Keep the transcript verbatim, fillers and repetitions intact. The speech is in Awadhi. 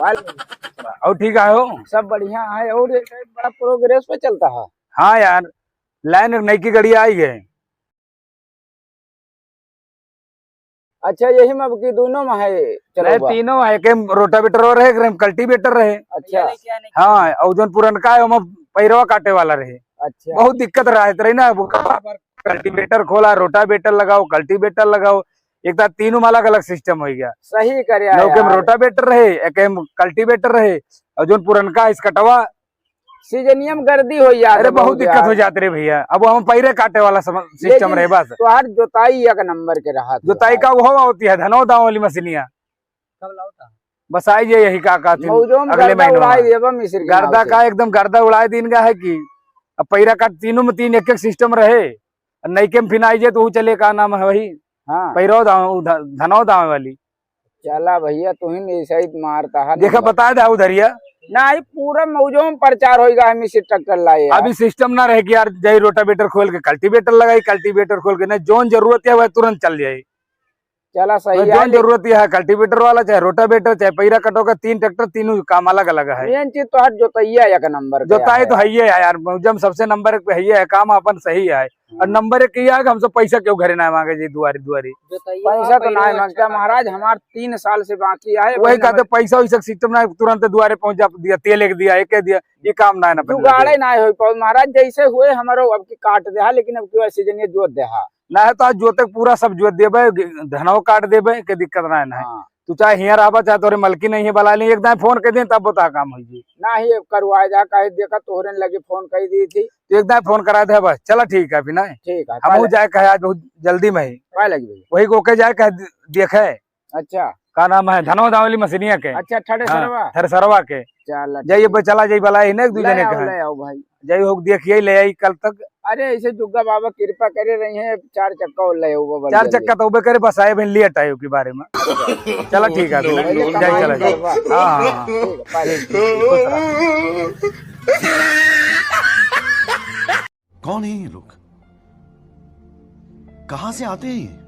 और ठीक है हो? सब बढ़िया है। और ये बड़ा प्रोग्रेस पे चलता है। हाँ यार, लाइन एक नई की गड़ी आई है। अच्छा, यही में अब की दोनों में है? चलो नहीं, बा। तीनों है, एक में रोटावेटर और रहे, एक में कल्टीवेटर रहे। अच्छा। हाँ, और जौन पुरनका है, ओमा पैरवा काटे वाला रहे। अच्छा। बहुत दिक्कत रहत रही ना, वो कल्टीवेटर खोला, रोटावेटर लगाओ, कल्टीवेटर लगाओ, एक तो तीनों में अलग-अलग सिस्टम हो गया। सही करे नौके में यार। रोटावेटर रहे, एक में कल्टीवेटर रहे, और जौन पुरनका इसकटवा सीजनिया में गर्दी हो जात अरे, है बहुत बहुत दिक्कत यार। हो जात रे भैया। अब हम पैरे काटे वाला सम-, सिस्टम लेकिन रहे बस। तोहार जोताई एक नंबर के रहा जोताई का वो होती है, धनो दाव वाली मशीनिया। कब लाओ था? बस आई जे यही का, का थी मौजो में अगले गर्दा महीने उड़ाई में। देबा मिसिर के गर्दा नाव से। का एकदम गर्दा उड़ाई दीन का है कि अब पैरा काट तीनों में तीन एक एक सिस्टम रहे, नईके में फिर आई जे तो वो चले, का नाम है वही? हाँ। पैरो दाव, उ ध-, धनो दाव वाली। चला भैया, तू ही ऐसा ही मारता है देखा, नंबर। बता दे उधरिया। नहीं, पूरा मौजो में प्रचार होइगा, हम इसे ट्रैक्टर लाए यार। अभी सिस्टम ना रहे कि यार जाई रोटावेटर खोल के कल्टीवेटर लगाई, कल्टीवेटर खोल के, नहीं, जौन जरूरत है वह तुरंत चल जाए। चला सही वह है, जौन लेकिन जरूरत है, कल्टीवेटर वाला चाहे रोटावेटर चाहे पैरा कटोका, तीन ट्रैक्टर, तीनों काम अलग अलग है। मेन चीज तो हर जोतैया एक नंबर के जोताई है तो यार। है ही है यार, मौजम सबसे नंबर एक पे है ही है, काम अपन सही है। और हम्म। नंबर एक यह है कि हमसे पैसा क्यों घरे ना मांगे जी दुआरी दुआरी। पैसा तो ना मांगता महाराज, हमार तीन साल से बाकी है, वही कहते पैसा वैसा सिस्टम ना, तुरंत दुआरे पहुंच जा, दिया तेल एक दिया, एक दिया, ये काम ना है ना जुगाड़े ना हो पाओ महाराज, जैसे हुए हमारो अब की काट देहा, लेकिन अब की सीजन ये जोत देहा। ना है तो आज जोते पूरा सब जोत देबे, धनवा काट देबे, के दिक्कत ना है ना। हाँ। तू चाहे हियाँ रहबा, चाहे तोरे मलकी नहीं है, बला ले, एक दाएं फोन कर दे, तब बता काम होई जी। ना ही करवाए जा, काहे देखा तोहरे लगे फोन कर दी थी। तो एक दाएं फोन करा दे बस, चला ठीक है, अभी ना। ठीक है, हम काहे जाए कहे आज बहुत जल्दी में ही। काहे लगी भैया? वही को के जाए कहे दे-, देखे। अच्छा। का नाम है? धनवा दावली मशीनिया के। अच्छा, ठड़े हाँ, सरवा। थ्रेसरवा के। चला, जाइए ठीक। बस, चला जाइए, बला ही ना एक दू ले जने आओ, के हैं। ले आओ भाई। जाइए हो, देखिए, ले आई कल तक। अरे, ऐसे दुर्गा बाबा कृपा करे रही हैं, चार चक्का और ले आओ बाबा, चार जल्दी। चक्का तो उबे करे, बस आए बहन लेट आए के बारे में। चला, ठीक है, अभी ना। अरे, जाइए, कमाई चला जाइए। करवा। हाँ, हाँ, हाँ। ठीक है, पाले। ठीक, ठीक, खुश रहो। कौन है ये लोग? कहां से आते हैं ये?